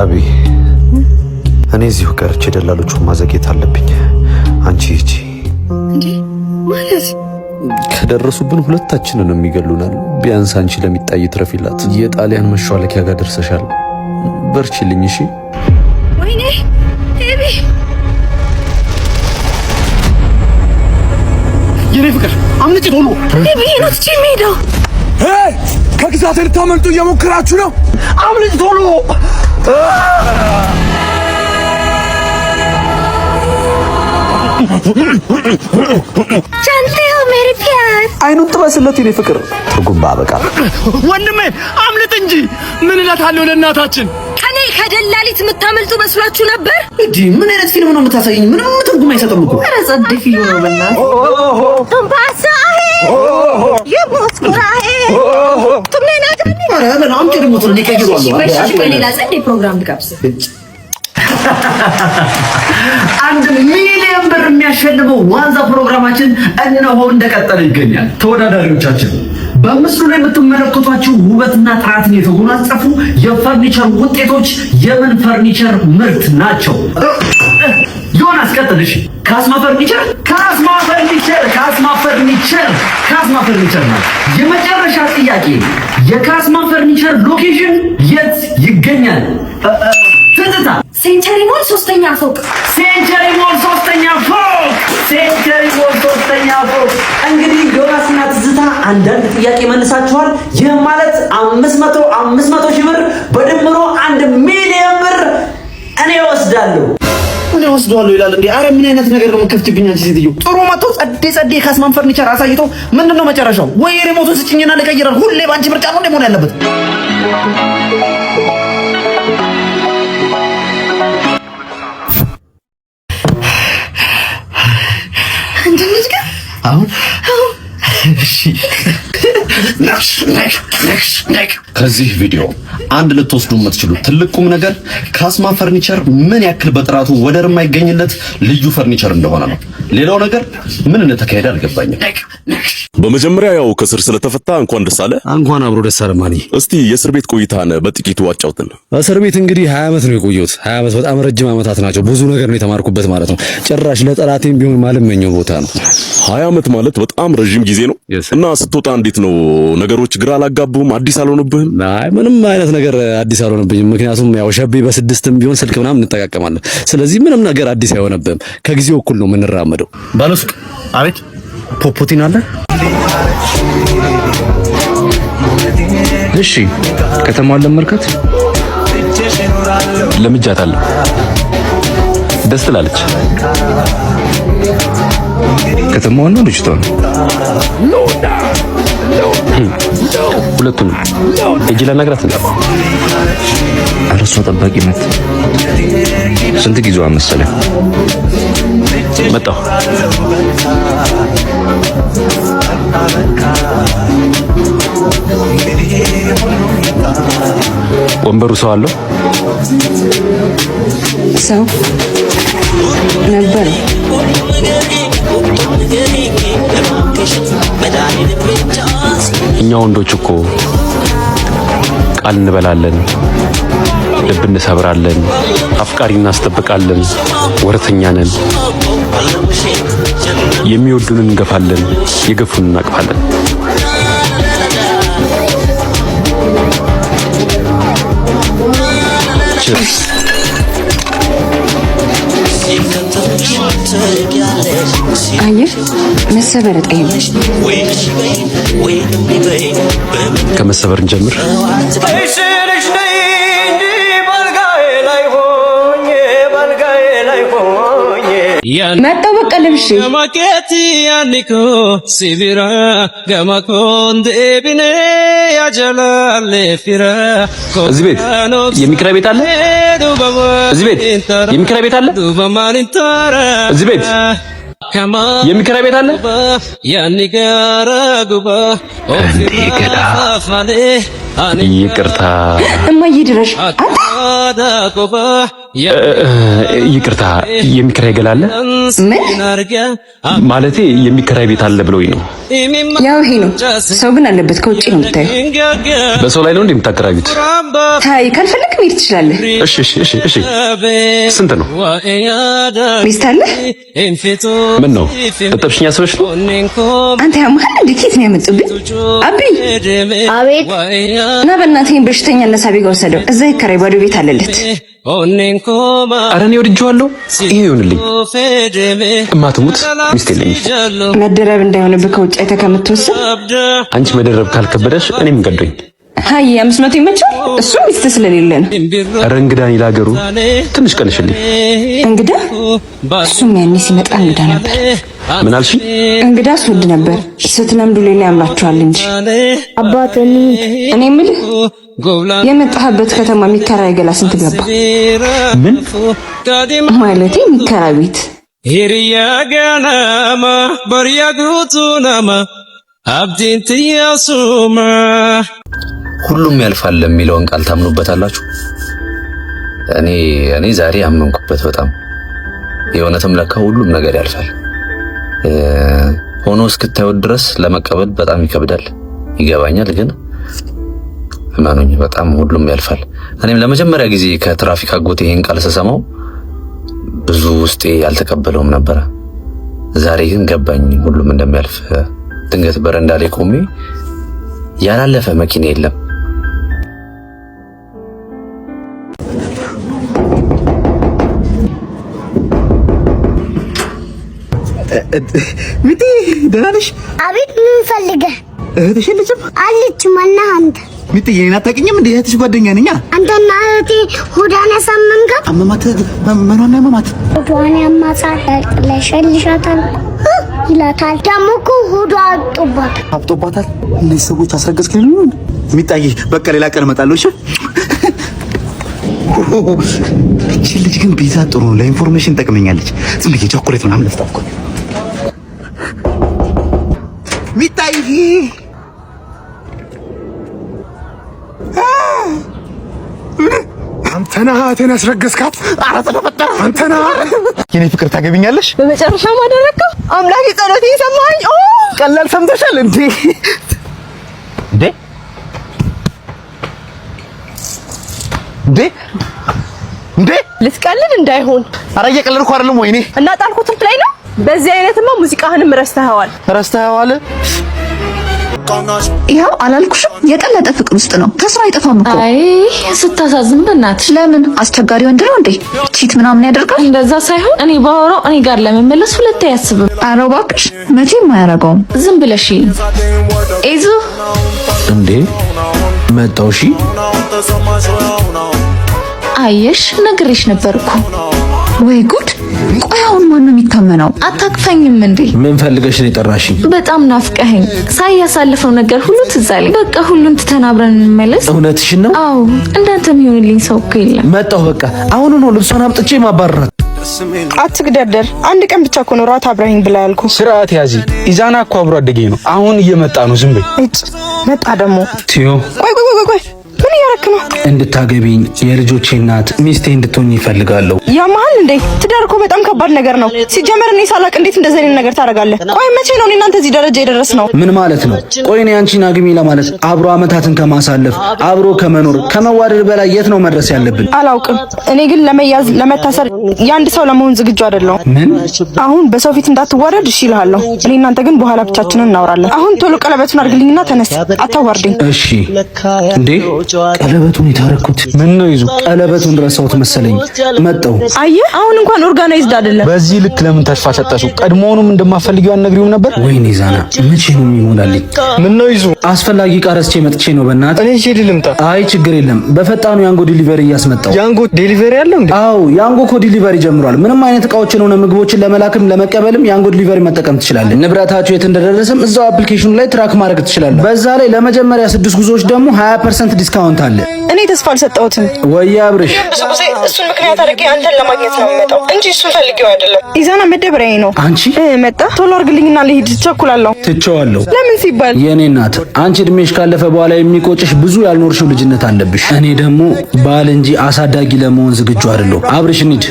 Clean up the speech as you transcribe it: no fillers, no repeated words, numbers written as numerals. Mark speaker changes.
Speaker 1: አቢ፣ እኔ እዚሁ ቀርቼ ደላሎቹን ማዘግየት አለብኝ። አንቺ ሂጂ።
Speaker 2: እንዴ፣ ማለት?
Speaker 1: ከደረሱብን ሁለታችንንም ይገሉናል። ቢያንስ አንቺ ለሚጣይ ትረፊላት። የጣሊያን መሿለኪያ ጋር ደርሰሻል። በርቺልኝ እሺ።
Speaker 2: ወይኔ ኤቢ!
Speaker 3: የኔ ፍቅር፣ አምልጭ ቶሎ!
Speaker 2: ኤቢ ነው ትቼ የምሄደው።
Speaker 3: ከግዛቴ ልታመልጡ እየሞከራችሁ ነው። አምልጭ ቶሎ!
Speaker 2: जानते हो मेरे प्यार
Speaker 1: አይኑን ጥበስለት የኔ ፍቅር። ትርጉም ባበቃ።
Speaker 3: ወንድሜ፣ አምልጥ እንጂ። ምን እላታለሁ ለእናታችን?
Speaker 2: ከኔ ከደላሊት የምታመልጡ መስሏችሁ ነበር?
Speaker 4: እንዴ፣ ምን አይነት ፊልም ነው የምታሳየኝ? ምንም ትርጉም አይሰጥም እኮ።
Speaker 2: ኧረ ጸዴ ፊልም ነው በእናትህ። तुम पास आए ये मुस्कुराए तुमने ना जाने
Speaker 4: ኧረ ምን አምጪ፣ remote ኡን እኔ እቀይረዋለሁ።
Speaker 2: እሺ፣ ቆይ ሌላ ጸዴ ፕሮግራም ልጋብዝ።
Speaker 4: 1 ሚሊዮን ብር የሚያሸልመው ዋንዛ ፕሮግራማችን እነሆ እንደቀጠለ ይገኛል። ተወዳዳሪዎቻችን በምስሉ ላይ የምትመለከቷቸው ውበትና ጥራትን የተጎናጸፉ የፈርኒቸር ውጤቶች የምን ፈርኒቸር ምርት ናቸው? ዮናስ ቀጥል። እሺ፣ ካስማ ፈርኒቸር፣ ካስማ ፈርኒቸር፣ ካስማ ፈርኒቸር፣ ካስማ ፈርኒቸር ነው። የመጨረሻ ጥያቄ፣ የካስማ ፈርኒቸር location የት ይገኛል? ትዝታ።
Speaker 2: ሴንቸሪ ሞል ሶስተኛ ፎቅ።
Speaker 4: ሴንቸሪ ሞል ሶስተኛ ፎቅ፣ ሴንቸሪ ሞል ሶስተኛ ፎቅ። እንግዲህ ዮናስና ትዝታ አንዳንድ ጥያቄ መልሳችኋል። ይህ ማለት 500 500 ሺህ ብር በድምሩ 1 ሚሊዮን ብር እኔ እወስዳለሁ። እኔ ወስደዋለሁ ይላል እንዴ? አረ ምን አይነት ነገር ነው የምትከፍችብኝ አንቺ ሴትዮ? ጥሩ መጥቶ ጸዴ ጸዴ ካስማን ፈርኒቸር አሳይቶ ምንድን ነው መጨረሻው? ወይ remote ኡን ስጭኝና ልቀይራል። ሁሌ በአንቺ ምርጫ ነው እንዴ መሆን ያለበት?
Speaker 2: እንድንጅ ግን
Speaker 4: አሁን እሺ።
Speaker 5: ከዚህ ቪዲዮ አንድ ልትወስዱ የምትችሉት ትልቅ ቁም ነገር ካስማ ፈርኒቸር ምን ያክል በጥራቱ ወደር የማይገኝለት ልዩ ፈርኒቸር እንደሆነ ነው። ሌላው ነገር ምን እንደተካሄደ አልገባኝም።
Speaker 6: በመጀመሪያ ያው ከእስር ስለተፈታ እንኳን ደስ አለ።
Speaker 7: እንኳን አብሮ ደስ አለ ማኒ።
Speaker 6: እስቲ የእስር ቤት ቆይታን በጥቂቱ አጫውትን።
Speaker 7: እስር ቤት እንግዲህ 20 ዓመት ነው የቆየሁት። 20 ዓመት በጣም ረጅም ዓመታት ናቸው። ብዙ ነገር ነው የተማርኩበት ማለት ነው። ጭራሽ ለጠላቴም ቢሆን ማልመኘው ቦታ ነው።
Speaker 6: 20 ዓመት ማለት በጣም ረዥም ጊዜ ነው። እና ስትወጣ እንዴት ነው ነገሮች ግራ አላጋቡህም? አዲስ አልሆኑብህም?
Speaker 7: አይ፣ ምንም አይነት ነገር አዲስ አልሆነብኝም። ምክንያቱም ያው ሸቤ በስድስትም ቢሆን ስልክ ምናምን እንጠቃቀማለን። ስለዚህ ምንም ነገር አዲስ አይሆነብህም። ከጊዜው እኩል ነው የምንራመደው። ባለሱቅ።
Speaker 3: አቤት።
Speaker 7: ፖፖቲን አለ?
Speaker 8: እሺ፣ ከተማዋን ለመልከት ለምጃታለሁ። ደስ ትላለች። ከተማዋን ነው ልጅቷን? ሁለቱንም እጅ ላናግራት እንዴ? ኧረ እሷ ጠባቂ ናት። ስንት ጊዜዋ መሰለህ? መጣሁ። ወንበሩ ሰው አለው?
Speaker 2: ሰው ነበር።
Speaker 8: እኛ ወንዶች እኮ ቃል እንበላለን፣ ልብ እንሰብራለን፣ አፍቃሪ እናስጠብቃለን፣ ወረተኛ ነን፣ የሚወዱንን እንገፋለን፣ የገፉን እናቅፋለን። Cheers.
Speaker 2: አየህ፣ መሰበር ዕጣዬ ነው።
Speaker 8: ከመሰበር እንጀምር።
Speaker 9: ስልሽ ነይ እንጂ ባልጋዬ ላይ ሆኜ፣ ባልጋዬ ላይ ሆኜ።
Speaker 2: መጣሁ በቃ ለብሼ።
Speaker 9: Gamakeeti yaaniko sibira gamakoon deebine yajalaalle fira.
Speaker 8: እዚህ ቤት የሚከራይ ቤት አለ? እዚህ ቤት የሚከራይ ቤት አለ? እዚህ ቤት የሚከራይ ቤት አለ? እንዴ ገላ፣ ይቅርታ።
Speaker 2: እማዬ ድረሽ አንተ።
Speaker 8: ይቅርታ፣ የሚከራይ ገላ አለ?
Speaker 10: ምን?
Speaker 8: ማለቴ የሚከራይ ቤት አለ ብለውኝ ነው።
Speaker 10: ያው ይሄ ነው። ሰው ግን አለበት። ከውጭ ነው የምታየው።
Speaker 8: በሰው ላይ ነው እንዴ የምታከራዩት?
Speaker 10: ታይ፣ ካልፈለክ መሄድ ትችላለህ።
Speaker 8: እሺ። ስንት ነው?
Speaker 10: ሚስት አለህ?
Speaker 8: ምን ነው ልጠብሽኝ አስበሽ ነው?
Speaker 10: አንተ ያመሃል እንዴ? ከየት ነው ያመጡብኝ? አቢ!
Speaker 2: አቤት።
Speaker 10: እና በእናትህ ይሄን በሽተኛ እነ ሳቢ ጋር ወሰደው። እዛ ይከራይ፣ ባዶ ቤት አለለት።
Speaker 8: ኧረ እኔ ወድጄዋለሁ። ይሄ ይሁንልኝ። እማትሙት ሚስት የለኝም።
Speaker 10: መደረብ እንዳይሆንብህ ከውጭ አይተህ ከምትወስን።
Speaker 8: አንቺ መደረብ ካልከበደሽ እኔም ገዶኝ።
Speaker 10: ሀይ፣ 500 ይመቻል። እሱም ሚስት ስለሌለ ነው።
Speaker 8: ኧረ እንግዳ እኔ ለሀገሩ ትንሽ ቀንሽልኝ።
Speaker 10: እንግዳ? እሱም ያኔ ሲመጣ እንግዳ ነበር።
Speaker 8: ምን አልሽኝ?
Speaker 10: እንግዳ ስወድ ነበር። ስትለምዱ ሌላ ያምራችኋል እንጂ።
Speaker 2: አባት።
Speaker 10: እኔ የምልህ የመጣህበት ከተማ የሚከራይ ገላ ስንት ገባ?
Speaker 8: ምን?
Speaker 10: ማለቴ የሚከራይ ቤት።
Speaker 9: Hiriyaa ganama bariyaa guutuu nama abdiin xiyyaasuma.
Speaker 1: ሁሉም ያልፋል የሚለውን ቃል ታምኑበታላችሁ? እኔ ዛሬ አመንኩበት በጣም። የእውነትም ለካ ሁሉም ነገር ያልፋል። ሆኖ እስክታዩት ድረስ ለመቀበል በጣም ይከብዳል፣ ይገባኛል። ግን እመኑኝ በጣም ሁሉም ያልፋል። እኔም ለመጀመሪያ ጊዜ ከትራፊክ አጎቴ ይሄን ቃል ስሰማው ብዙ ውስጤ ያልተቀበለውም ነበረ። ዛሬ ግን ገባኝ ሁሉም እንደሚያልፍ። ድንገት በረንዳ ላይ ቆሜ ያላለፈ መኪና የለም።
Speaker 3: ሚቲ፣ ደህና ነሽ?
Speaker 2: አቤት፣ ምን ፈልገህ?
Speaker 3: እህትሽ የለችም?
Speaker 2: አለች። ማነህ አንተ?
Speaker 3: ሚቲ፣ የኔን አታውቂኝም እንዴ? እህትሽ ጓደኛ ነኝ።
Speaker 2: አንተና እህቴ ሆዷን ያሳመምካት?
Speaker 3: አመማት? ምኗን ነው ያመማት?
Speaker 2: ሆዷን ያማታል፣ ያቅለሸልሻታል ይላታል። ደግሞ እኮ ሆዷ አብጦባታል።
Speaker 3: አብጦባታል። እነዚህ ሰዎች አስረገዝክ ሊሉ ነው። ሚጣዬ፣ በቃ ሌላ ቀን እመጣለሁ። እሺ። እቺ ልጅ ግን ቢዛ ጥሩ ነው፣ ለ information ጠቅመኛለች። ዝም ብዬ ቸኮሌት ምናምን ልስጣት እኮ። ሚጣዬ።
Speaker 11: አንተ ነህ እህቴን ያስረገዝካት?
Speaker 3: ኧረ ተፈጠረ።
Speaker 11: አንተ ነህ?
Speaker 3: የኔ ፍቅር፣ ታገቢኛለሽ?
Speaker 2: በመጨረሻ ማደረግከው፣ አምላክ ጸሎቴን ሰማኝ። ኦ!
Speaker 3: ቀላል ሰምተሻል እንዴ? እንዴ እንዴ እንዴ!
Speaker 2: ልትቀልድ እንዳይሆን።
Speaker 3: ኧረ እየቀለድኩ አይደለም። ወይኔ!
Speaker 2: እና ጣልኩት ላይ ነው። በዚህ አይነትማ ሙዚቃህንም ረስተኸዋል።
Speaker 3: ረስተኸዋል።
Speaker 10: ይኸው አላልኩሽም? የቀለጠ ፍቅር ውስጥ ነው። ከስራ አይጠፋም እኮ።
Speaker 12: አይ፣ ስታሳዝን በእናትሽ።
Speaker 10: ለምን? አስቸጋሪ ወንድ ነው እንዴ? Cheat ምናምን ያደርጋል?
Speaker 12: እንደዛ ሳይሆን እኔ ባወራው እኔ ጋር ለመመለስ ሁለቴ አያስብም።
Speaker 10: ኧረ እባክሽ፣ መቼም አያደርገውም።
Speaker 12: ዝም ብለሽ ኤዙ።
Speaker 1: እንዴ፣ መጣው። እሺ።
Speaker 12: አየሽ፣ ነግሬሽ ነበር እኮ።
Speaker 10: ወይ ጉድ! ቆይ አሁን ማን ነው የሚታመነው?
Speaker 12: አታቅፈኝም እንዴ?
Speaker 1: ምን ፈልገሽ ነው የጠራሽኝ?
Speaker 12: በጣም ናፍቀኸኝ ሳይ ያሳለፈው ነገር ሁሉ ትዝ አለኝ። በቃ ሁሉን ትተን አብረን እንመለስ።
Speaker 1: እውነትሽን ነው?
Speaker 12: አዎ፣ እንዳንተ የሚሆንልኝ ሰው እኮ የለም።
Speaker 1: መጣሁ። በቃ አሁኑ ነው ልብሷን አምጥቼ ማባረራት።
Speaker 2: አትግደርደር። አንድ ቀን ብቻ እኮ ነው ራት አብረኸኝ ብላ ያልኩ።
Speaker 13: ስርዓት ያዚ። ኢዛና እኮ አብሮ አደጌ ነው። አሁን እየመጣ ነው። ዝም በይ።
Speaker 2: እጭ፣ መጣ ደግሞ።
Speaker 1: ቲዮ።
Speaker 2: ቆይ ቆይ ቆይ ቆይ፣ ምን እያረክ ነው?
Speaker 1: እንድታገቢኝ፣ የልጆቼ እናት ሚስቴ እንድትሆኝ ይፈልጋለሁ።
Speaker 2: ያመሃል እንዴ? ትዳር እኮ በጣም ከባድ ነገር ነው። ሲጀመር እኔ ሳላቅ እንዴት እንደዚህ አይነት ነገር ታደርጋለህ? ቆይ መቼ ነው እኔ እናንተ እዚህ ደረጃ የደረስነው?
Speaker 1: ምን ማለት ነው? ቆይ እኔ አንቺን አግቢ ለማለት አብሮ አመታትን ከማሳለፍ፣ አብሮ ከመኖር፣ ከመዋደድ በላይ የት ነው መድረስ ያለብን?
Speaker 2: አላውቅም። እኔ ግን ለመያዝ፣ ለመታሰር፣ የአንድ ሰው ለመሆን ዝግጁ አይደለሁም።
Speaker 1: ምን?
Speaker 2: አሁን በሰው ፊት እንዳትዋረድ እሺ እልሃለሁ። እኔ እናንተ ግን በኋላ ብቻችንን እናወራለን። አሁን ቶሎ ቀለበቱን አድርግልኝና ተነስ፣ አታዋርደኝ።
Speaker 1: እሺ። እንዴ፣ ቀለበቱን የታረኩት
Speaker 13: ምን ነው ይዙ?
Speaker 1: ቀለበቱን ረሳሁት መሰለኝ። መጣው።
Speaker 2: አየህ፣ አሁን እንኳን organized አይደለም።
Speaker 13: በዚህ ልክ ለምን ተስፋ ሰጠሽው? ቀድሞውኑም እንደማፈልጊው አትነግሪውም ነበር?
Speaker 1: ወይኔ ዛና፣ መቼ ነው የሚሞላልኝ?
Speaker 13: ምን ነው ይዙ?
Speaker 1: አስፈላጊ ዕቃ ረስቼ መጥቼ ነው። በእናትህ።
Speaker 13: እኔ ይዤ ልምጣ?
Speaker 1: አይ፣ ችግር የለም። በፈጣኑ ያንጎ delivery እያስመጣው።
Speaker 13: ያንጎ delivery አለው እንዴ?
Speaker 1: አዎ፣ ያንጎ እኮ delivery ጀምሯል። ምንም አይነት እቃዎችን ሆነ ምግቦችን ለመላክም ለመቀበልም ያንጎ delivery መጠቀም ትችላለህ። ንብረታቸው የት እንደደረሰም እዛው application ኑ ላይ track ማድረግ ትችላለህ። በዛ ላይ ለመጀመሪያ ስድስት ጉዞዎች ደግሞ 20% discount አለ።
Speaker 2: እኔ
Speaker 10: ተስፋ አልሰጠሁትም።
Speaker 13: ወይ አብርሽ፣
Speaker 10: ብዙ ጊዜ እሱን ምክንያት አድርጌ አንተን ለማግኘት ነው የምመጣው እንጂ እሱን ፈልጌው አይደለም። ኢዛና መደበሪያዬ ነው።
Speaker 13: አንቺ
Speaker 10: መጣ ቶሎ አድርግልኝና ልሂድ፣ ቸኩላለሁ።
Speaker 13: ትቼዋለሁ።
Speaker 10: ለምን ሲባል
Speaker 13: የኔ እናት፣ አንቺ እድሜሽ ካለፈ በኋላ የሚቆጭሽ ብዙ ያልኖርሽው ልጅነት አለብሽ። እኔ ደግሞ ባል እንጂ አሳዳጊ ለመሆን ዝግጁ አይደለሁም። አብርሽ እንሂድ።